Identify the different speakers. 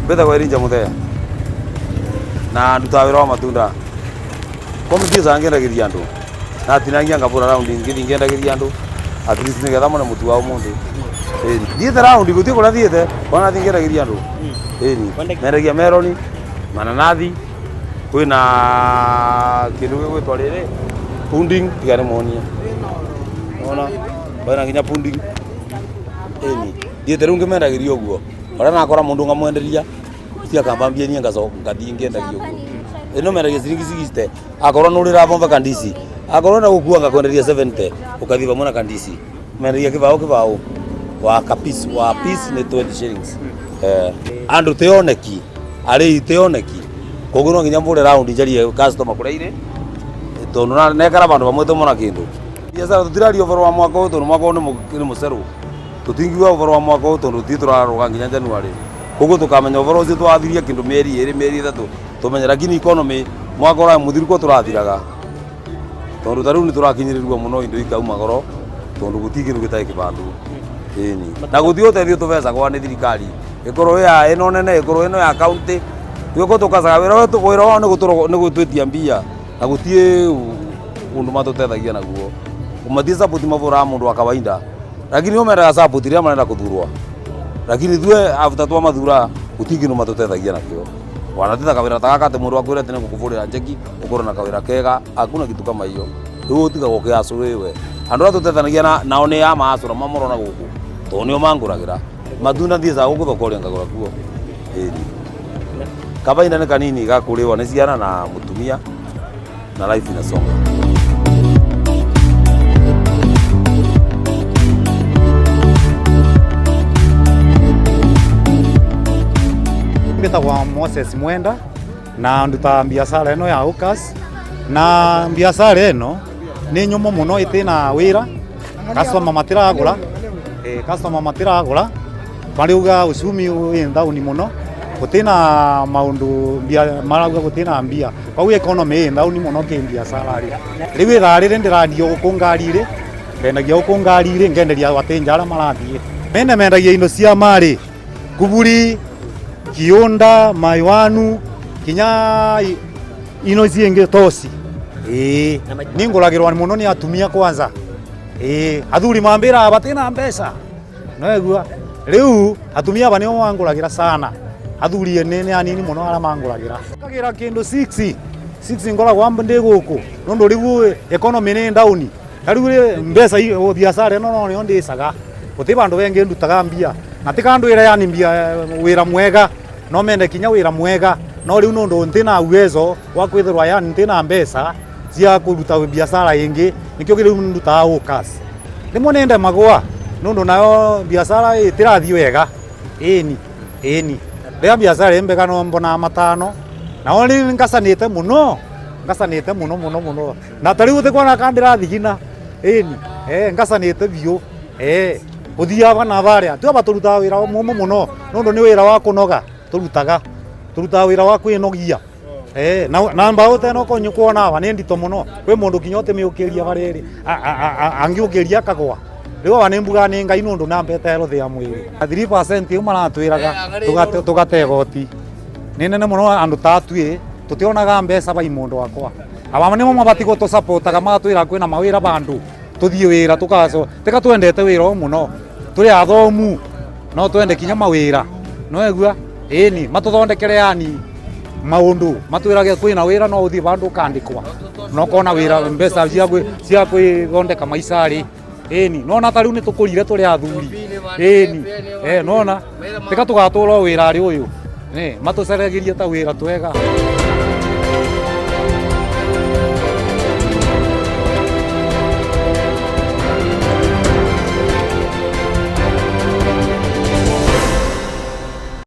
Speaker 1: Mbĩtagwo Elijah Muthee na ndutaga wĩra wa matunda. Komĩthiĩcaga ngĩendagĩria andũ na tinangia ngabũra raundi ngĩthiĩ ngĩendagĩria andũ at least nĩgetha mone mũtu wa ũmũthĩ. Ĩni thiĩte raundi gũtirĩ kũrĩa thiĩte ona thiĩ ngĩendagĩria andũ. Ĩni mendagia meroni, mananathi, kwĩna kĩndũ gĩgwĩtwo rĩrĩ pudding, tiga nĩmuonie. Ona kwĩna nginya pudding. Ĩni thiĩte rĩu ngĩmendagĩria ũguo. Ũrĩa nakora mũndũ ngamwenderia ũcio akamba mbia niĩ ngacoka ngathiĩ ngĩendagia ũguo. Ĩno mendagia ciringi 60 akorwo nĩ ũrĩra bomba kandici akorwo na gũkua ngakwenderia 70 ũkathiĩ vamwe na kandici. Mendagia kĩbaũ kĩbaũ wa ka piece wa piece nĩ 20 shillings. Eh, andũ ti oneki arĩi ti oneki koguo no nginya mbũre round njarie customer kũrĩa irĩ tondũ nekara vandũ vamwe tũmona kĩndũ. Biacara tũtiraria ũboro wa mwaka ũyũ tondũ mwaka ũyũ nĩ mũcerũ. Tũtingiuga ũboro wa mwaka ũyũ tondũ ithuĩ tũrarũga nginya January. Koguo tũkamenya ũboro ũcio twathiria kĩndũ mĩeri ĩrĩ mĩeri ĩtatũ tũmenye, lakini economy mwaka ũrarĩ mũthiru ko tũrathiraga. Tondũ ta rĩu nĩ tũrakinyĩrĩrwo mũno indo ikauma goro tondũ gũtirĩ kĩndũ gĩtarĩ kĩbandu. Ĩni. Na gũtirĩ ũteithio tũbecagwo nĩ thirikari ĩkorwo ĩ ya ĩno nene ĩkorwo ĩno ya county. Ithuĩ tũkacaga wĩra wao nĩ gũtwĩtia mbia na gũtirĩ ũndũ matũteithagia naguo. Matirĩ support mabũraga mũndũ wa kawaida. Lakini o mendaga support rĩrĩa marenda kũthurwo. Lakini ithuĩ after twamathura gũtirĩ kĩndũ matũteithagia nakĩo. Wanatitha kawĩra ta gaka atĩ mũndũ akwĩre atĩ nĩngũkũbũrĩra njeki ũkorwo na kawĩra kega, hakuna kitu kama hiyo. Rĩu ũtigagwo ũkĩhacũrwo we. Andũ arĩa tũteithanagia nao nĩ a mahacũra mamũrona gũkũ tondũ nĩo mangũragĩra. Matunda thiĩcaga gũkũ thoko ũrĩa ngagũra kuo. Ĩni. Kabainda nĩ kanini ga kũrĩwa nĩ ciana na mũtumia na life inasonga.
Speaker 2: Mbĩtagwa Moses Mwenda na ndutaga biacara ĩno ya Hawkers na biacara ĩno nĩ nyũmũ mũno ĩtĩna wĩra customer matiragũra, customer matiragũra marauga uchumi wĩ down mũno gũtina maũndũ mbia marauga gũtina mbia koguo economy ĩ down mũno kĩbiacara rĩ rĩu ithaa rĩrĩ ndĩrandio gũkũ ngari-rĩ ndendagia gũkũ ngari-rĩ ngenderia wateja arĩa marathiĩ mene mendagia indo cia marĩ kuburi kiunda maiwanu kinya ino ici ingĩ toci ĩĩ nĩngũragĩrwo mũno nĩ atumia kwanza ĩĩ athuri mambĩraga batina mbeca noegua rĩu atumia aba nĩo mangũragĩra sana athuri nĩ anini mũno arĩa mangũragĩra kagira kĩndũ 6 6 ngoragwo ndĩ gũkũ nũndũ rĩu economy nĩ down ta rĩu rĩ mbeca biacara ĩno no nĩyo ndĩcaga gũtirĩ vandũ vengĩ ndutaga mbia na ti kandwĩra yani mbia wĩra mwega no mende kinya wĩra mwega no rĩu nũndũ ntina uwezo wa kwithirwa yani ntina mbeca cia kũruta biacara ĩngĩ nĩkĩo rĩu ndutaga hawkers rĩmwe nĩ ndemagwa nũndũ nayo biacara ĩtĩrathiĩ wega ĩni ĩni rĩrĩa biacara ĩ mbega no mbonaga matano nao rĩu ngacanĩte mũno ngacanĩte mũno mũno mũno na ta rĩu ũtĩkuona ka ndĩrathigina ĩni ngacanĩte biũ gũthiĩ aba na barĩa twaba tũrutaga wĩra mũmũ mũno nũndũ nĩ wĩra wa kũnoga tũrutaga tũrutaga wĩra wa kwĩnogia na mbaũ ta ĩno konyu kuona aba nĩ ndito mũno kwĩ mũndũ kinya ũtĩmĩũkĩria barĩa ĩrĩ angĩũkĩria akagwa rĩu aba nĩ mbugaga nĩ Ngai nũndũ nambete health ya mwĩrĩ 3% ĩyo maratwĩraga tũgate igoti nĩ nene mũno andũ ta atuĩ tũtionaga mbeca bai mũndũ wakwa aba nĩmo mabatiĩ gũtũcapotaga magatwĩra kwĩna mawĩra bandũ tũthiĩ wĩra tũkaco tika twendete wĩra ũyũ mũno tũrĩ athomu no twende kinya mawĩra noegua ĩni matũthondekere yani maũndũ matwĩrage kwĩna wĩra no ũthiĩ vandũ ũkandĩkwa na ũkona wĩra mbeca cia kwĩthondeka maica rĩ ĩni nona ta rĩu nĩ tũkũrire tũrĩ athuri ĩni nona tika tũgatũra o wĩra arĩ ũyũ matũcaragĩrie ta wĩra twega.